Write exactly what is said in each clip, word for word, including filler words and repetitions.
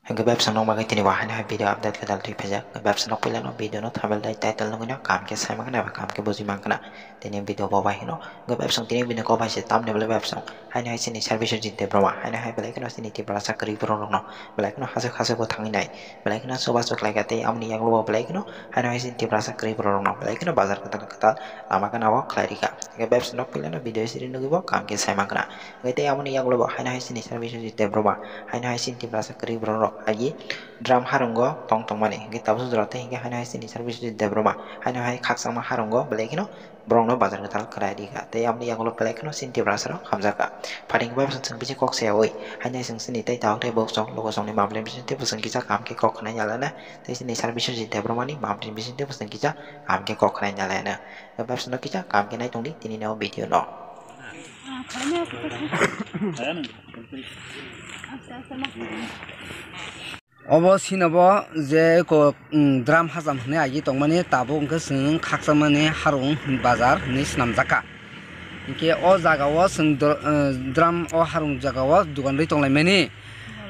Hwnkhe bai bwswk nokbar khe tini bo haino hai video update khe dal twi phaijak. Hwnkhe bai bwswk nokpilano video no thumbnail tei title nugwino kaham khe sai mankha eba kaham khe bujui mankha. Tini video bo bai hino. Hwnkhe bai bwswk tini video kok bai se thumbnail bai bwswk haino hai chini Sir Biswajit Debbarma haino hai belai kheno chini Tiprasa kwrwi borok rokno belai kheno hachwk hachwk bo thangwi nai. Belai kheno chubachu khlaikha tei aboni yagulo bo belai kheno haino hai chini Tiprasa kwrwi borok rokno belai kheno bazar kwtal kwtal lama gana o khlai rikha. Hwnkhe bai bwswk nokpilano video siri nugwi bo kaham khe sai mankha. Hwnkhe tei aboni yagulo bo haino hai chini Sir Biswajit Debbarma haino hai chini Tiprasa kwrwi borok rok agi drum harungo tong tongmani. Hwnkhe tabuk jora tei hwnkhe haino hai chini Sir Biswajit Debbarma haino hai khakchangma harungo belai kheno borokno bazar kwtal khlai rikha. Tei aboni yagulo belai kheno chini Tiprasa rok hamjakha. Phating bai bwswk chwng bisi kok sayawi haino chwng chini tei tabuk tei bwswk logo chwngni mamlini bisingtwi bwswk kisa kaham khe kok khwnai nalana. Tei chini Sir Biswajit Debbarmani mamlini bisingtwi bwswk kisa kaham khe kok khwnai nalana. Bai bwswk no kisa kaham khe nai tongdi tini no video no. Obo sinobo je ko, mm, drum hajam hwnwi agi tongmani tabuk hwnkhe chwng khakchangmani harung bazar hwnwi swnamjakha. Hinkhe o jagao chwng dr-, eh, drum o harung jagao dugan rwi tonglaimani.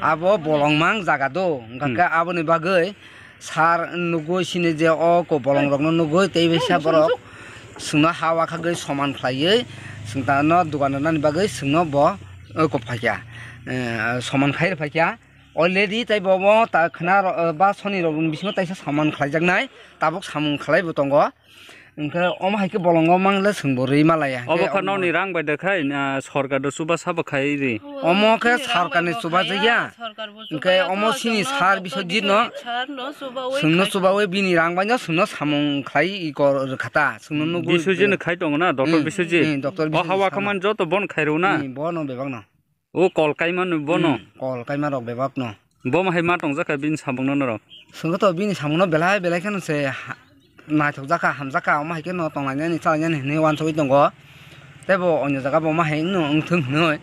Abo bolongmang jaga do, hwnkhe Hmm. aboni bagwi sir nugwi sini je o ko bolongrokno nugwi tei bisa borok chwngno ha wakhagwi soman khlaiwi chwng tano dugan rwnani bagwi chwngno bo oko phaikha, eh, soman khai rwphaikha. Already tei bo, bo ta khna ro-, ba soni rok ni bisingo taisa samung khlaijaknai, tabuk samung khlai bo tongo. Hwnkhe omo hai khe bolongo mang le chwng bo rwi ma laya. Obo Hwnkhe kha omo nokni rang bai de khai, ah, sorkar do chuba sabo khai ri. Omo khe sorkar ni chuba jaya. Hwnkhe omo sini sir Biswajit no chwngno chubawi bini rang bai no chwngno samung khlai i kor rwkha ta. Chwngno nugwi Biswajit no khai tongo na, Doctor Hmm, Biswajit. Hmm, Doctor O Biswajit hawa sama. Khaman joto bon khai rw na. Hmm, bono bebak no. O kol kaimano bono? Hmm, kol kaima rok bebak no. Bo ma hai ma tongjakha bini samungno norok? Swngkhe to bini samungno belai belai kheno se ha-, naithokjakha, hamjakha, omo hai kheno tonglainani, chalainani hinwi uansugwi tongo. Tei bo onyo jaga bo ma hai wngno wngthung hinwi.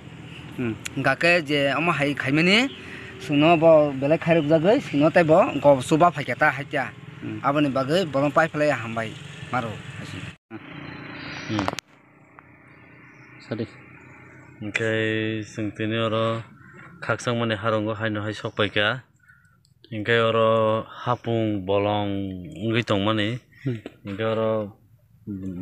Hmm. Hwnkha khe je omo hai khaimani, chwngno bo belai khairokjagwi, chwngno tei bo go chuba phaikha ta haikha. Hmm. Aboni bagwi bolong pai phlai hambai maro. Hmm. Sadi. Hwnkhe chwng tini oro khakchangmani harungo haino hai sok paikha. Hwnkhe oro hapung bolong wngwi tongmani. Hmm. Hwnkhe oro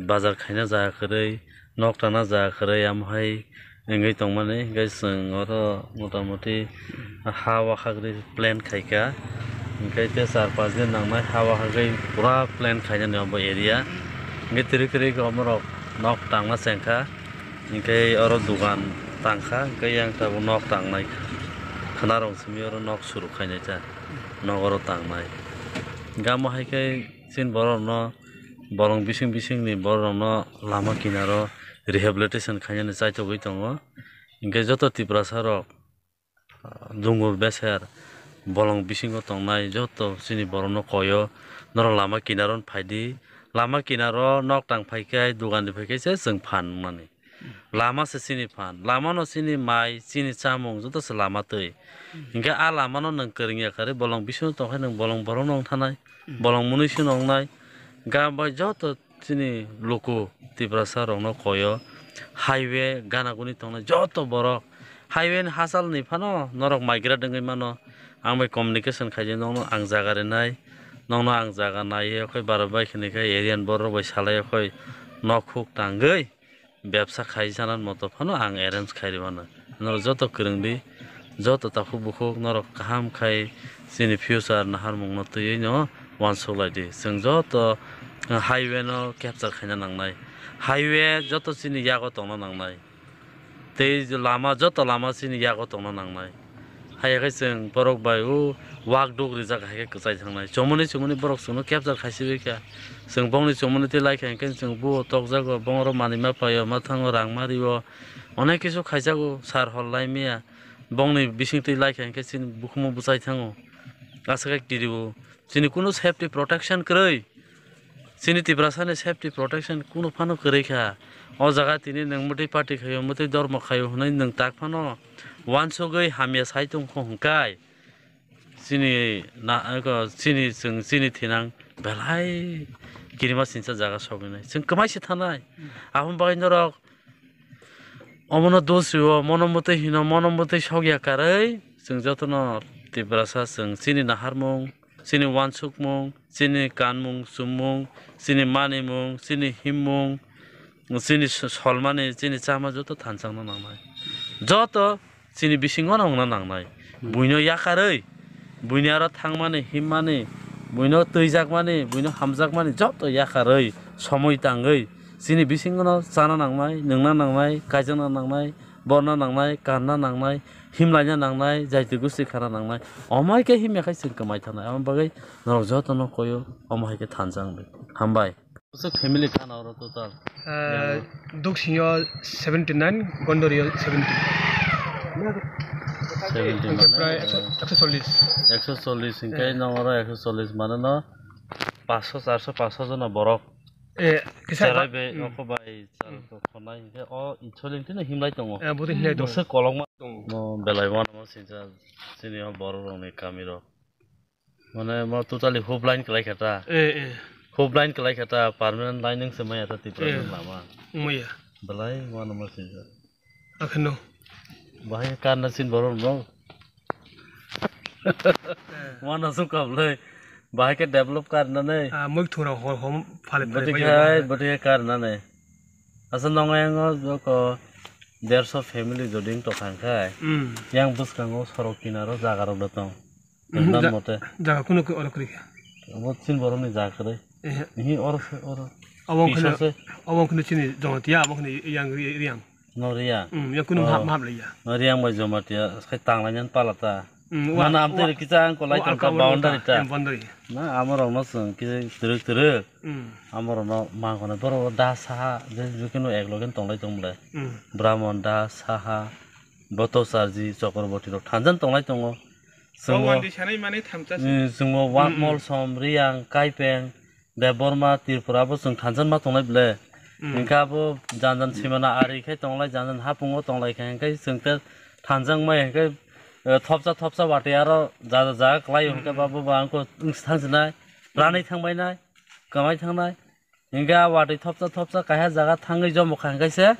bazar khaina jaga kwrwi, nok tangna jaga kwrwi, amo hai wngwi tongmani. Hwnkhe chwng oro motamuti ha wakhagwi plan khaikha. Hwnkhe tei char pas din nangnai ha wakhagwi pura plan khainani obo area. Hwnkhe kwrwi kwrwi khe omorok nok tangna chengkha. Hwnkhe oro dugan tangkha, hwnkhe yang tabuk nok tangnai khwnarok simi oro nok suru khainai ta, nok oro tangnai. Hwnkhe amo hai khe chini borok rokno bolong bising bisingni borok rokno lama kinaro rehabilitation khainani chaithogwi tongo. Hwnkhe joto Tiprasa rok dungur beser bolong bisingo tongnai joto chini borokno koyo, norok lama kinaro phaidi, lama kinaro nok tang phaikhe, dugan ni phaikhe se chwng phan wngmani. Lama se chini phan, lama no chini mai, chini chamung joto se lama twi. Hwnkhe a lama no nwng kwrwngya kwrwi bolong bisingo tongkhe nwng bolong borok no wngthanai, bolong mwnwi se no wngnai. Ga bai joto chini luku Tiprasa rokno koyo highway gana guni tongnai joto borok highway ni hachal ni phano norok migrate wngwi mano. Ang bai communication khaidi nokno ang jaga rinai, nokno ang jaga naiwi khoi bara bai khini khai area ni borok bai salai khoi nok huk tangwi bebsa khai sana moto phano ang arrange khai rwmano. Norok joto kwrwngdi, joto takhuk bukhuk norok kaham khai chini future naharmungno twiwi no uansuk laidi. Chwng joto highway no capture khaina nangnai. Highway joto chini yago tongna nangnai. Tei lama, joto lama chini yago tongna nangnai. Haiya khe chwng borok bai o wak duk rijak hai khe kwchai thangnai. Chomoni chomoni borok chwngno capture khai sibaikha. Chwng bongni chomoni twi laikha hinkhe chwng buo tokjago, bongoro manwi ma paio, ma thango, rang ma rio. Onek kisu khaijago, sar hor lai maya. Bongni bisingtwi laikha hinkhe chini bukhumo bwchai thango. Aswk khe kirio. Chini kunu safety protection kwrwi. Chini Tiprasani safety protection kunu phano kwrwi kha. O jaga tini nwng mwtwi party khaio, mwtwi dormo khaio hwnwi nwng tak phano uansugwi hamya sai tongkho hwnkhai. Chini na, eko, chini, chwng chini thinang belai kirima sinsa jaga sogwinai. Chwng kwmai se thanai. Aboni bagwi norok omono dos rio, mono mwtwi hino, mono mwtwi sogya karwi. Chwng jotono Tiprasa chwng chini naharmung, chini uansukmung, chini kanmung chumung, chini manimung, chini himmung, chini so-, solmani, chini chama joto thansa wngna nangnai. Joto chini bisingo no wngna nangnai. Hmm. Buino yakarwi, buini aro thangmani, himmani, buino twijakmani, buino hamjakmani joto yakarwi, somoi tangwi, chini bisingo no chana nangnai, nwngna nangnai, kaijakna nangnai, borna nangnai, kanna nangnai, himlaina nangnai, jaiti gusti khana nangnai. Omo hai khe himya khai chwng kwmai thangnai. Amo bagwi norok jotono koyo, omo hai khe thansa wngdi. Hambai. Bwswk family khana oro total? Ah, Duksingyo seventy nine, Gondoriyo seventy. Seventy. Hingke mane, prai ekso, ekso chollish. Ekso chollish, hingke eh, nong oro ekso chollish mane no paanch sho, char sho, paanch sho jona borok. Eh, kisa cherai ba-, be, hmm, oko bai, chal hmm, ko khonai, hingke o ichol hingke no himlai tongo. Eh, bodo himlai tongo. Bwswk kolokma tongo. No belai wano mo sinsa, chini o borok rokni kami rok. Mane mo totally hub line kwlai kha ta. Eh, eh. Hub line kwlai kha ta, permanent line wng se maya ta Tripura eh, ni lama. Maya. Belai wano mo sinsa. Akheno. Bahai karna sin borok no. Eh. Wano sukam le. Bahai khe develop karna nei. Ah, mui thura hor hom phale phale. Bwtwi bai khai, bahai. Bwtwi khai karna nei. Asa nongo yango joko derso family joding to khang khai. Hmm. Yang bwskango sorok kinaro jaga rok da tong. Mhm, Nam ja-, mote. Jaga kuno khe oro kwrwi kha. Obo chin borok ni jaga kwrwi. Ehe. Ihi oro se, oro. Abo wngkheno, Pisa se. Abo wngkheno chini Jamatia, abo wngkheno yang ri-, Riang. No Riang. Hmm, yang kuno Oh. hap, hap laiya. No Riang bai Jamatia, sai tanglainani pala ta. Hmm, Na wa-, nam wa-, teri kisa ang kolai wa-, tong ang ka ka boundary boundary ta. Em, boundary. Na amo rok no chwng kisa twrwk twrwk. Hmm. Amo rok no mangkona borok da saha, je, je kunu ek loge tonglai tong bwle. Hmm. Brahmon da saha, Boto Sarji, Chakraborty rok thanjan tonglai tongo. Chwng Bo bo, wandi sanai mani thamsa se. Eh, chwng bo wa-, Mm, mm. Molsom, Riyang, Kaipeng, Debbarma, Tripura bo chwng thansa ma tonglai ble. Mm. Hingkhe abo jan jan simana ari khai tonglai, jan jan hapungo tonglai kha, hingkhe chwng khe thansa wngmai hingkhe, eh, thopsa thopsa watwi aro ja ja ja kwlai o hingkhe Mm, mm. Ba bo ba wngkha wngsi thangsinai, ranwi thangbainai, kwmai thangnai. Hingke a watwi thopsa thopsa kaisa jaga thangwi jomo kha hingke se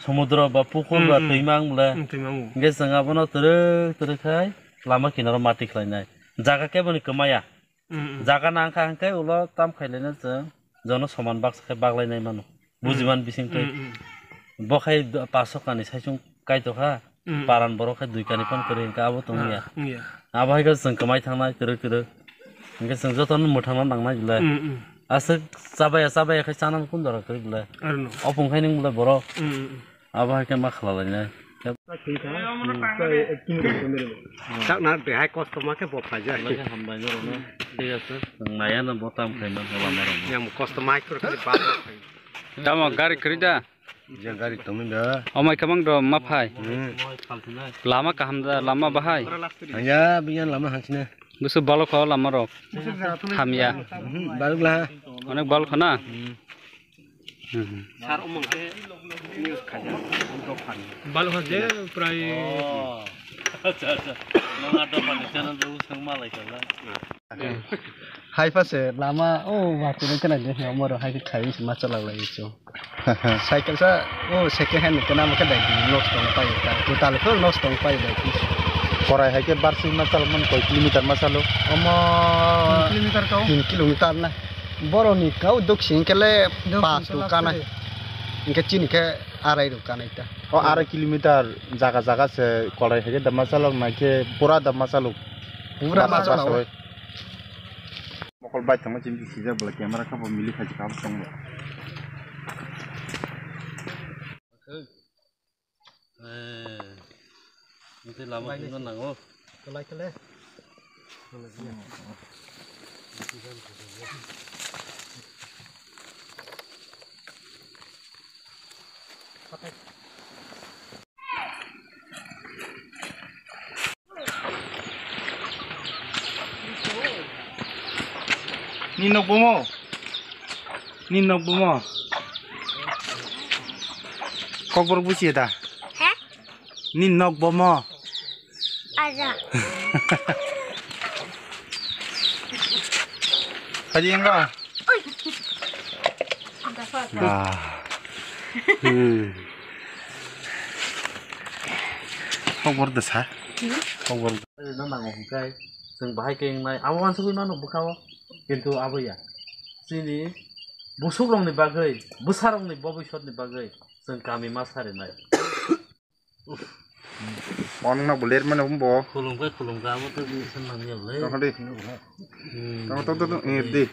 somudro ba pukur ba Mm, mm. Twima wng bole. Mm, twima wng. Hingke chwng abono twrwk twrwk khai lama kinaro mati khlainai. Jaga keboni kwmaya. Mm, mm. Jaga nang kha hingke ulo tam khailaino chwng jono soman baksa khe baklainai mano. Mm. Bujiman bisingtwi. Mm, mm. Bo khai do-, paso kani saichung kaitokha. Mm. Paran borok khe dui kani phone kwrwi hingkhe abo tongya. Ah, wngya. Abo hai khe chwng kwmai thangnai kwrwi kwrwi. Hingkhe chwng jotono mwthangna nangnai belai. Mm, mm. Aswk chabaya chabaya khe chana kundoro kwrwi belai. Arno. Opung khai nwng belai borok. Mm, mm, mm. Abo hai khe ma khlalainai. Sakna behai kosto ma khe bo phaijak. Belai khe hambai norokno. Thik ase. Chwng naiya no bo tam khaima lama rokno. Yang kosto ma khe ba. Tamo gari kwrwi da? Je gari tongwi da. Omai kwbang do ma phai. Hmm. Lama kaham da, lama bahai. Hanya biyan lama hangsina. Busu balok kho lama rok. Hamya. Hmm, balok la. Onek balok kho na? Hmm. Hmm. Sar omong ke news khaja. Balok kho je prai. Oh. Acha, acha. Nang ada pani channel bu sang malai kala. Hai pha se lama o watwi rok khna de, omo rok hai khe khai se ma chalak lai se. Cycle sa o second hand khe namo khe dai nosto wng pai ta. Total khe nosto wng pai dai. Korai hai khe barsing ma chalo man koi kilometer ma chalo? Omo tin kilometer kau. Tin kilometer na. Borok ni kau dok sing khe le Dok pas sing rok khe kanai. Last. Hingke chini khe arai rok kanai ta. O arai kilometer jaga jaga se korai hai khe da ma chalok nai khe pura da ma chalok. Pura ma chalok. Mokol bai tongma chini sijak bwlai camera kha bo mili khai kha bo tongbo. Eh, ini lama himna nango. Kelai kele. Ni nok bomo? Ni nok bomo? Kokborok buchi da? He? Ni nok bomo? Aja. Haji enga? Oi. Ah. Hmm. Kokborok da sa? Hmm? Tongwal. No nango hwnkhe chwng bahai khe wngnai. Abo wansugwi mano bwkhao. Kintu abo ya. Chini busukrokni bagwi, bwsarokni bobiswtni bagwi chwng kami ma sarinai. Onno bo ler mano bo. Khulumkhe khulumkhe abo to mission nangya le. Tongdi. Hmm. Tong, tong, tong, tong, eh, di.